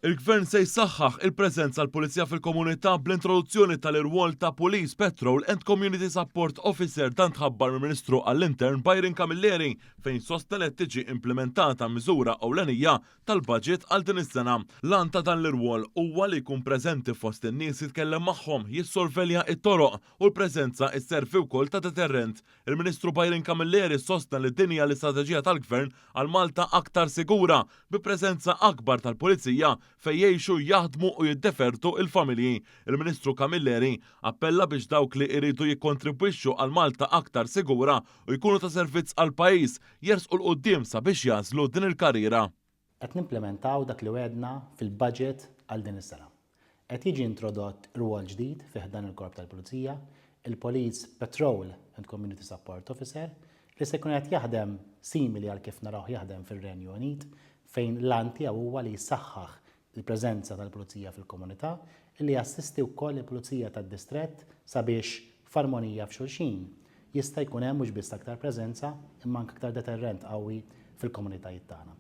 Il-Gvern se jsaħħaħ il-preżenza tal-Pulizija fil-komunità bl-introduzzjoni tal-irwol ta' Police Patrol and Community Support Officer. Dan tħabbar mill-Ministru għall-Intern Byron Camilleri, fejn sostna li qed tiġi implementata miżura ewlenija tal-budget għal din is-sena. L-għan ta' dan l-irwol huwa li jkun preżenti fost in-nies, jitkellem magħhom, jissorvelja it-toroq u l-preżenza isservi wkoll ta' deterrent. Il-Ministru Byron Camilleri sostna li din hija l-istrateġija tal-Gvern għal Malta aktar sigura, bi preżenza akbar tal-Pulizija fejn jgħixu, jaħdmu u jiddefertu il-familji. Il-Ministru Camilleri appella biex dawk li jridu jikkontribwixxu għal Malta aktar sigura u jkunu ta' servizz għal pajjiż jersqu 'l quddiem sabiex jagħżlu din il-karriera. Qed nimplementaw dak li wegħedna fil-budget għal din is-sena. Qed jiġi introdott rwol ġdid fi ħdan il-Korp tal-Pulizija, il-Police Patrol and Community Support Officer, li se jkun qed jaħdem simili għal kif narawh jaħdem fir-Renju Unit, fejn l-għan tiegħu huwa li jsaħħaħ il-preżenza tal-pulizija fil-komunità, li jassisti wkoll il-pulizija tad-distrett sabiex f'armonija f'xulxin jista' jkun hemm mhux biss aktar preżenza imma anke aktar deterrent qawwi fil-komunitajiet tagħna.